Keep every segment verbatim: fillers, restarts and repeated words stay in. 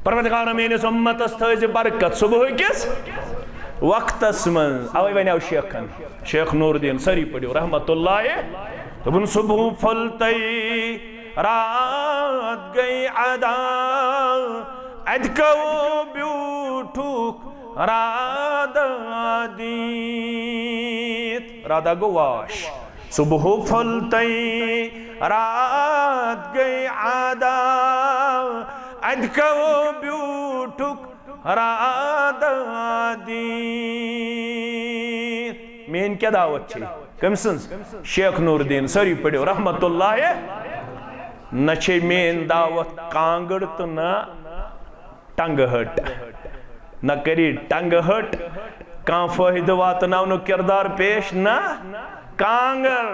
پروردگار میٲنِس اُمتس تھٲوزِ برکت صبح کِس وقتس منٛز۔ اوے ونیو شیخن، شیخ نور الدین، سٲری پٔرِو رحمت اللہ۔ دوٚپُن، صبح پھوٚل تہٕ رات گٔے ادا، اتہِ گوٚو بیوٗٹھُک رادہ دِتھ۔ رادہ گوٚو واش۔ صبح پھوٚل تہٕ رات گٔے ادا، اتہِ گوٚو بیوٗٹھُک رادہ دِتھ۔ میٲنۍ کیٛاہ دعوت چھے؟ کٔمۍ سٕنٛز؟ شیخ نور الدین، سٲری پٔرِو رحمت اللہ۔ نہ چھے میٲنۍ دعوت کانٛگٕر تہٕ نہ ٹنگہٕ ہٹ، نہ کری ٹنگہٕ ہٹ، کانٛہہ فٲیدٕ واتناونُک کردار پیش نہ کانٛگٕر۔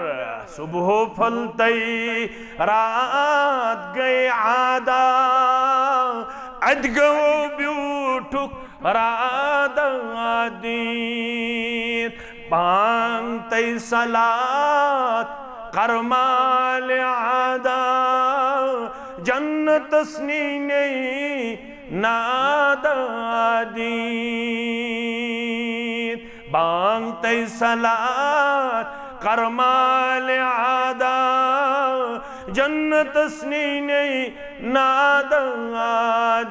صبح پھوٚل تہٕ رات گٔے ادا، اتہِ گوٚو بیوٗٹھُک رادہ دِتھ۔ بانگ تہٕ صلات کرمال ادا، جنتس نینے نادہ دِتھ۔ بانگ تہٕ صلات کرمال ادا، جنتس نینے نادہ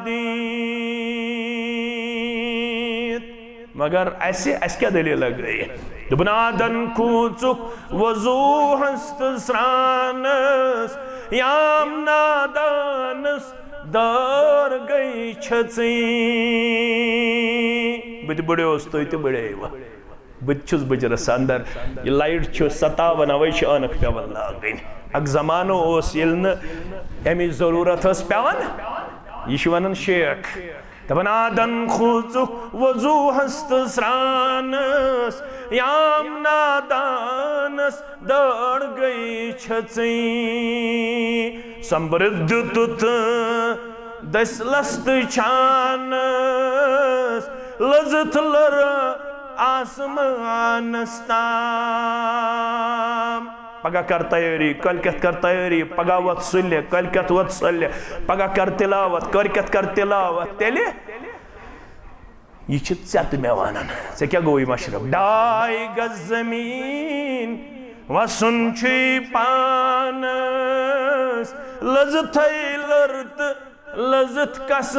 دِتھ۔ مگر اسہِ، اسہِ کیٛاہ دٔلیٖلہ گٔے؟ دوٚپُن، آدن کھوٗژُکھ وضوٗہس تہٕ سرٛانس، یام نادانس دٲر گٔے چھٔژٕے۔ بہٕ تہِ بُڑیوس، تُہۍ تہِ بُڑیوا۔ بہٕ تہِ چھُس بُجرس اندر۔ یہِ لایٹ چھُ ستاوان، اوے چھِ عٲنکھ پٮ۪وان لاگٕنۍ۔ اکھ زمانہٕ اوس، ییٚلہِ نہٕ امِچ ضروٗرت ٲس پٮ۪وان۔ یہِ چھُ ونان شیخ۔ دپان، آدن کھوٗژُکھ وضوٗہس تہٕ سرٛانس، یام نادانس دٲر گٔے چھٔژٕے۔ سمبرد دیُتُتھ دٔسۍ لستہٕ چھانس، لٔزٕتھ لٔر آسمانس تام۔ پگاہ کر تیٲری، کٲلۍ کٮ۪تھ کر تیٲری، پگاہ وۄتھ سُلہِ، کٲلۍ کٮ۪تھ وۄتھ سُلہِ، پگاہ کر تلاوت، کٲلۍ کٮ۪تھ کر تلاوت۔ تیٚلہِ یہِ چھِ ژےٚ تہٕ مےٚ ونان۔ ژےٚ کیٛاہ گوٚوُے مشرف؟ ڈاے گز زمیٖن وسُن چھُے پانس، لٔزٕتھے لٔر تہٕ لٔزٕتھ کس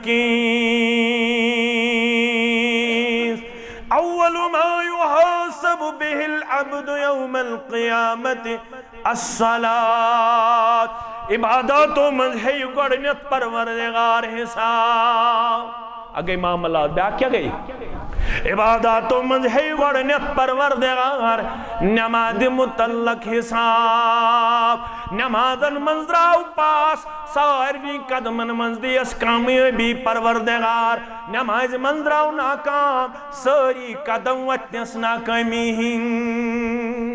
کِنۍ۔ اول ما یحاسب بہ العبد یوم القیامت الصلاۃ۔ عباداتو منٛز ہیٚیہِ گۄڈٕنیتھ پروردگار حساب۔ اگے معاملات، بیٛاکھ کیٛاہ گٔے؟ عباداتو منٛز ہیٚیہِ گۄڈٕنیتھ پروردگار نمازِ متعلق حساب۔ نمازن منٛز درٛاو پاس، ساروی قدمن منٛز دِیس کامیٲبی پروردگار۔ نمازِ منٛز درٛاو ناکام، سٲری قدم وتنس ناکٲمی ہٕنٛدۍ۔